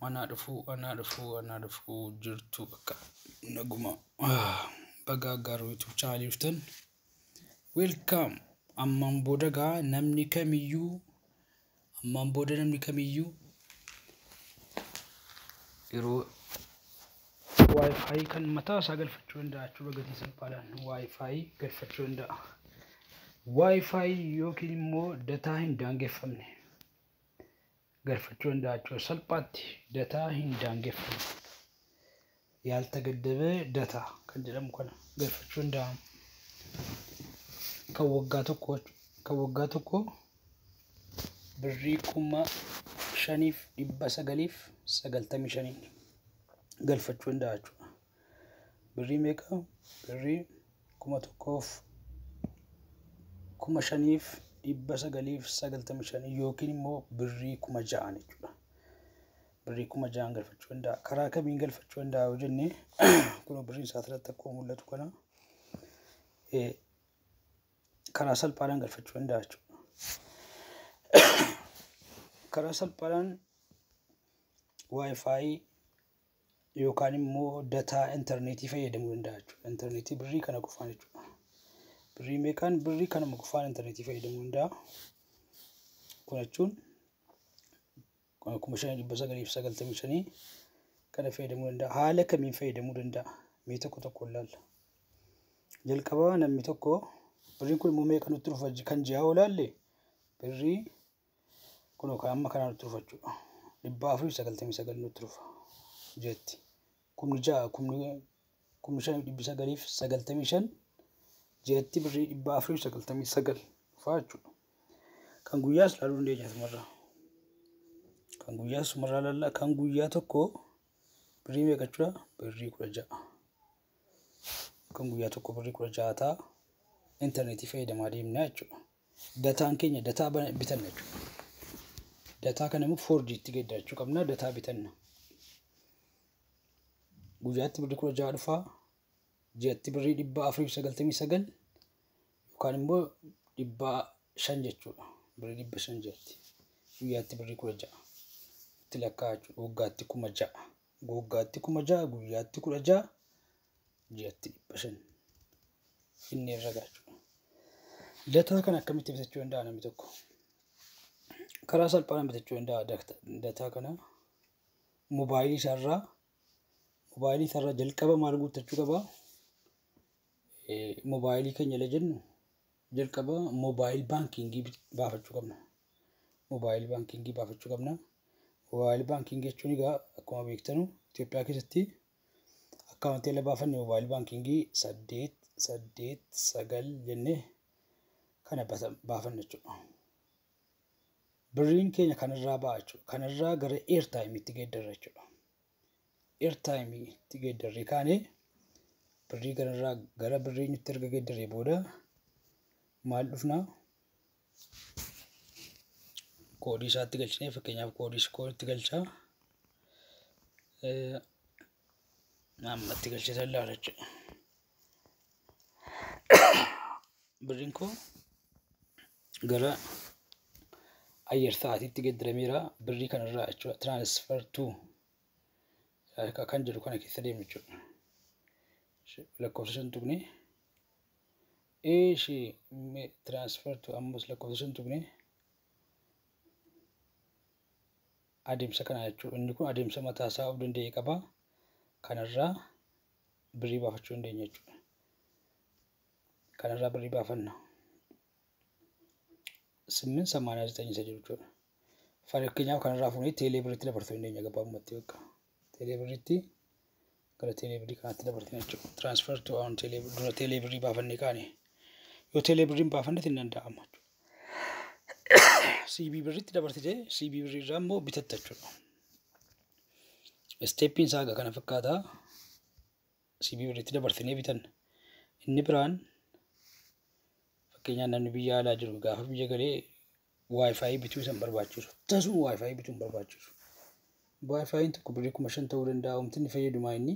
Anaa dhufuu, anaa dhufuu, anaa dhufuu jirtu akka naguma bagaa gaaruu YouTube channel dhuftan. Welcome. Ammaan booda gaa namni kamiyyuu, ammaan booda namni kamiyyuu yeroo Wi-Fi kan mataa isaa galfachuu danda'a jechuudha. Gatii salphaadhaan Wi-Fi galfachuu danda'a. Wi-Fi yookiin immoo dataa hin daangeffamne galfachuu danda'a jechuudha. Salphaatti dataa hin daangeffamne, ያልተገደበ data kan jedhamu kana galfachuu danda'a. Kan waggaa tokko, kan waggaa tokko birrii 5,995n galfachuu danda'a jechuudha. Birrii meeqa? Birrii 1,000, 5,995 yookiin immoo birrii 6,000 jechuudha. Birrii 6,000 galfachuu danda'a. Karaa kamiin galfachuu danda'a yoo jenne, kun birriin isaa asirratti akkuma mul'atu kana karaa salphaadhaan galfachuu danda'a jechuudha. Karaa salphaadhaan Wi-Fi yookaan immoo dataa intarneetii fayyadamuu danda'a jechuudha. Intarneetii birrii kana qofaan jechuudha. Birrii meeqaan? Birrii kanuma qofaan intarneetii fayyadamuu danda'a. Kun jechuun 5,995 kana fayyadamuu danda'a. Haala kamiin fayyadamuu danda'a? Mee tokko tokko ilaalla. Jalqaba namni tokko birriin kun immoo meeqa nutti dhufa kan ji'aa yoo ilaalle, birrii kun kan amma kanaa nutti dhufa jechuudha. 499 nutti dhufa jetti. 6,000, 5,995 ji'atti birrii 499 dhufa jechuudha. Kan guyyaas ilaaluu dandeenya asumarraa. Kan guyyaa asumarraa ilaalla. Kan guyyaa tokko birrii meeqa jechuudha? Birrii 16. Kan guyyaa tokko birrii 16 ta'a. Intarneetii fayyadamaa deemna jechuudha. Dataan keenya dataa bitanna jechuudha. Dataa kana immoo 4Gtti geeddarachuu qabna. Dataa bitanna. Guyyaatti birrii 16 dhufaa. Ji'atti birrii 499 yookaan immoo 500 jechuudha. Birrii 500 ji'atti. Guyyaatti birrii 16. Itti lakkaa'aa jechuudha. Waggaatti 6,000. Waggaatti 6,000, guyyaatti 16, ji'atti 500. Inni irra gaha jechuudha. Dataa kana akkamitti bitachuu danda'a namni tokko? Karaa salphaadhaan bitachuu danda'a dataa kana. Moobaayilii isaarraa jalqaba maal guuttachuu qabaa? Moobaayilii keenya illee jennu jalqaba mobile banking baafachuu qabna. Mobile banking baafachuu qabna. Mobile banking jechuun egaa akkuma beektanu Itoophiyaa keessatti akkaawuntii ala baafanne mobile banking 889 jennee kana baafanna jechuudha. Birriin keenya kanarraa ba'a jechuudha. Kanarraa gara airtimeitti geeddarra jechuudha. Airtimeitti geeddarree kaanee birrii kanarraa gara birrii nutti erga geeddarree booda maal dhufnaa? Koodii isaatti galchinee, fakkeenyaaf koodii kooditti galchaa. Amma itti galchee ilaala jechuudha. Birriin koo gara ayyar sa'aatiitti geeddarameera birrii kanarraa jechuudha. Transfer to kan jedhu kana keessa deemu jechuudha. Lakkoofsa shan tuqne. Ishee transfer to, ammas lakkoofsa shan tuqne. Adeemsa kana jechuudha. Inni kun adeemsa mataa isaa of danda'e qaba. Kanarraa birrii baafachuu dandeenya jechuudha. Kanarraa birrii baafanna. 889 isa jedhu jechuudha. Fakkeenyaaf kanarraa fuunee teelee birriitti dabarsuu dandeenya gabaabumatti bakka. Teelee birriitti, gara teelee birrii kanaatti dabarsina jechuudha. Transfer to on teelee, dura teelee birrii baafannee kaane. Yoo teelee birriin baafanne hin danda'amu jechuudha. CBE birriitti dabarsite, CBE birrii irraa immoo bitatta jechuudha. Steppiin isaa egaa kana fakkaata. CBE birriitti dabarsinee bitanna. Inni biraan fakkeenyaaf namni biyya alaa jiru gaafa biyya galee Wi-Fi bituu isa hin barbaachisu. Tasuma Wi-Fi bituu hin barbaachisu. Wi-Fiin tokko birrii 5,000 ta'uu danda'a. Wanti inni fayyadu maa inni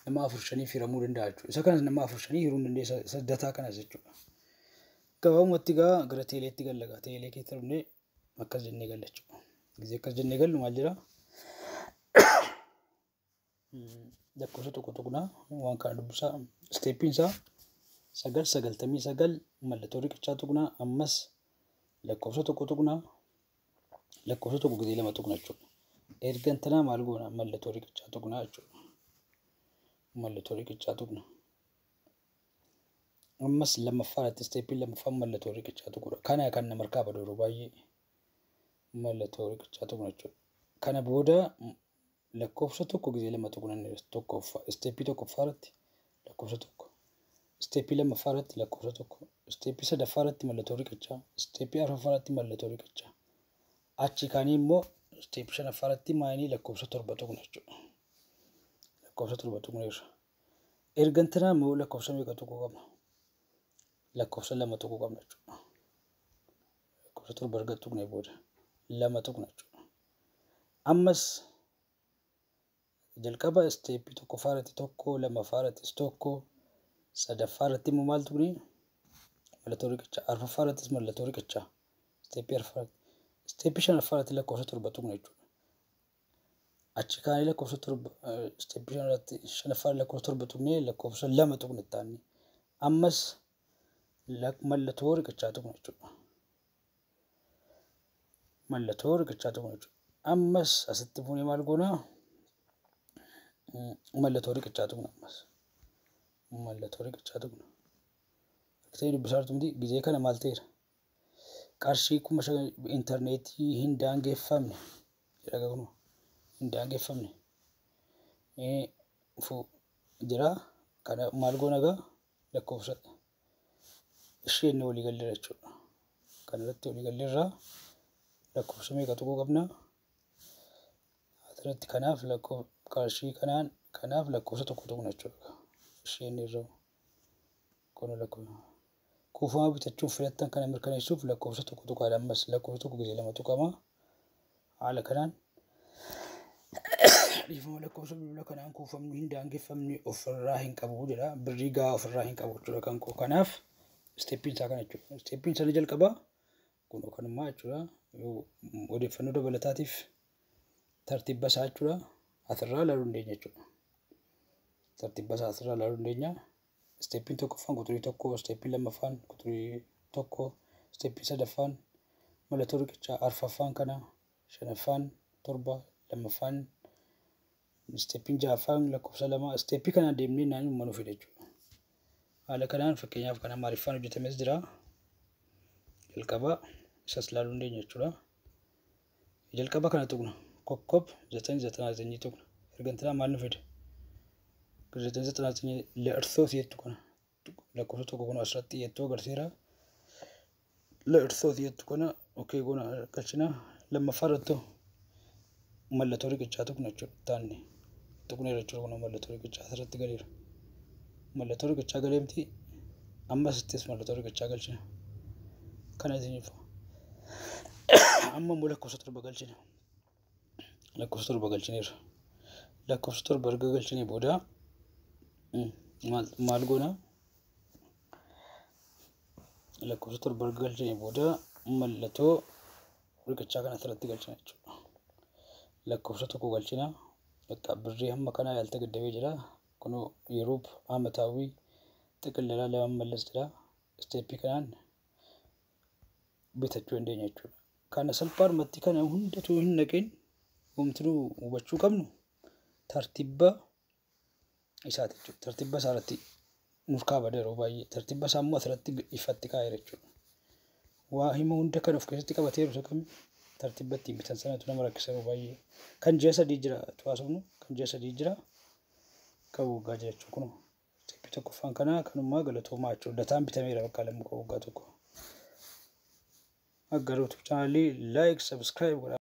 nama afur shaniif hiramuu danda'a jechuudha. Isa kanas nama afur shanii hiruu hin dandeessa, isa dataa kanas jechuudha. Gabaabumatti egaa gara teeleetti galla gaa. Teelee keessa dhufnee akkas jennee galla jechuudha. Gisee akkas jennee gallu maal jedhaa? Lakkoofsa tokko tuqnaa waan kana dubbisaa. Steppiin isaa 999 mallattoo riqichaa tuqnaa, ammas lakkoofsa tokko tuqnaa, lakkoofsa tokko gisee lama tuqna jechuudha. Ergan tanaa maal goona? Mallattoo riqichaa tuqnaa jechuudha. Mallattoo riqichaa tuqna. Ammas lammaffaa irratti steppiin lammaffaan mallattoo riqichaa tuqudha. Kana kan nama harkaa badu yeroo baay'ee mallattoo riqichaa tuqna jechuudha. Kana booda lakkoofsa tokko gisee lama tuqna, tokkoffaa steppii tokkoffaa irratti lakkoofsa tokko. Steppii lammaffaa irratti lakkoofsa tokko. Steppii sadaffaa irratti mallattoo riqichaa. Steppii arfaffaa irratti mallattoo riqichaa. Achi kaanii immoo steppii shanaffaa irratti maayinii lakkoofsa torba tuqna jechuudha. Lakkoofsa torba tuqneerra. Ergan tanaa immoo lakkoofsa meeqa tuquu qabna? Lakkoofsa lama tuquu qabna jechuudha. Lakkoofsa torba erga tuqnee booda lama tuqna jechuudha. Ammas jalqaba steppii tokkoffaa irratti tokko, lammaffaa irrattis tokko, sadaffaa irratti immoo maal tuqni? Mallattoo riqichaa. Arfaffaa irrattis mallattoo riqichaa. Steppii arfaffaa irratti. Steppii shanaffaa irratti lakkoofsa torba tuqna jechuudha. Achi kaanii lakkoofsa torba steppii shanaffaa lakkoofsa torba tuqnee lakkoofsa lama tuqna taanne. Ammas mallattoo riqichaa tuqna jechuudha. Mallattoo riqichaa tuqna jechuudha. Ammas asitti fuunee maal goonaa? Mallattoo riqichaa tuqna ammas. Mallattoo riqichaa tuqna. Argitanii dubbisaa jirtu miti? Gizee kana maal ta'eera? Qarshii 5,000 intarneetii hin daangeffamne jedha, kunoo hin daangeffamne jira. Kana maal goona egaa? Lakkoofsa isheen walii galleerra jechuudha. Kana irratti walii galleerra, lakkoofsa meeqa tuquu qabna? Asirratti kanaaf qarshii kanaan kanaaf lakkoofsa tokko tuqna jechuudha. Isheen irra kun lakkoofsa. Kuufama bitachuuf filattan kana mirkaneessuuf lakkoofsa tokko tuqaadha. Ammas lakkoofsa tokko gisee lama tuqama. Haala kanaan dhiifama, lakkoofsa bilbila kanaan kuufamni hin daangeffamne ofirraa hin qabu jedha. Birrii gahaa ofirraa hin qabu jechuudha kan koo. Kanaaf steppiin isaa kana jechuudha. Steppiin sana jalqabaa kun kanumaa jechuudha. Odeeffannoo dabalataatiif tartiiba isaa jechuudha. Asirraa ilaaluu dandeenya jechuudha. Tartiiba isaa asirraa ilaaluu dandeenya. Steppiin tokkoffaan quxurii tokko, steppiin lammaffaan quxurii tokko, steppiin sadaffaan mallattoo riqichaa, arfaffaan kana, shanaffaan torba, lammaffaan steppiin ja'affaan lakkoofsa lama, steppii kanaan deemnee naannoo nu fida jechuudha. Haala kanaan fakkeenyaaf kan Amaariffaan hojjetames jira. Jalqaba isas ilaaluu dandeenya jechuudha. Jalqaba kana tuqna. ኮከብ 999 tuqna. Ergantinaa maal nu fida? 999 ለእርስዎ jettu kana lakkoofsa tokko kun asirratti jettoo agarsiira. ለእርስዎ jettu kana okay goona galchina. Lammaffaa irratti mallattoo riqichaa tuqna jechuudha. Taanne tuqneera jechuudha, kun mallattoo riqichaa asirratti galeera. Mallattoo riqichaa galeemti, ammas ittis mallattoo riqichaa galchina. Kana isiniif amma immoo lakkoofsa torba galchina. Lakkoofsa torba galchineerra. Lakkoofsa torba erga galchinee booda maal goona? Lakkoofsa torba erga galchinee booda mallattoo riqichaa kana asirratti galchina jechuudha. Lakkoofsa tokko galchina. Bakka birrii hamma kanaa ያልተገደበ jira. Kunoo የሩብ ዓመታዊ ጥቅል ለመመለስ jira. Steppii kanaan bitachuu dandeenya jechuudha. Kana salphaadhumatti kana hundatu hin naqin, wanti nu hubachuu qabnu tartiiba isaati jechuudha. Tartiiba isaa irratti nuuf kaabada yeroo baay'ee. Tartiiba isaa immoo asirratti ifatti kaa'eera jechuudha. Waa hima hunda kan of keessatti qabateeru isa kami? Tartiiba ittiin bitan sanatu nama rakkisa yeroo baay'ee. Kan ji'a sadii jira haasofnu, kan ji'a sadii jira, kan waggaa jira jechuudha kunoo. Steppii tokkoffaan kanaa kanummaa, galatoomaa jechuudha. Dataan bitameera bakka lammuu kan waggaa tokko. Aggar YouTube channelii like, subscribe godhaa.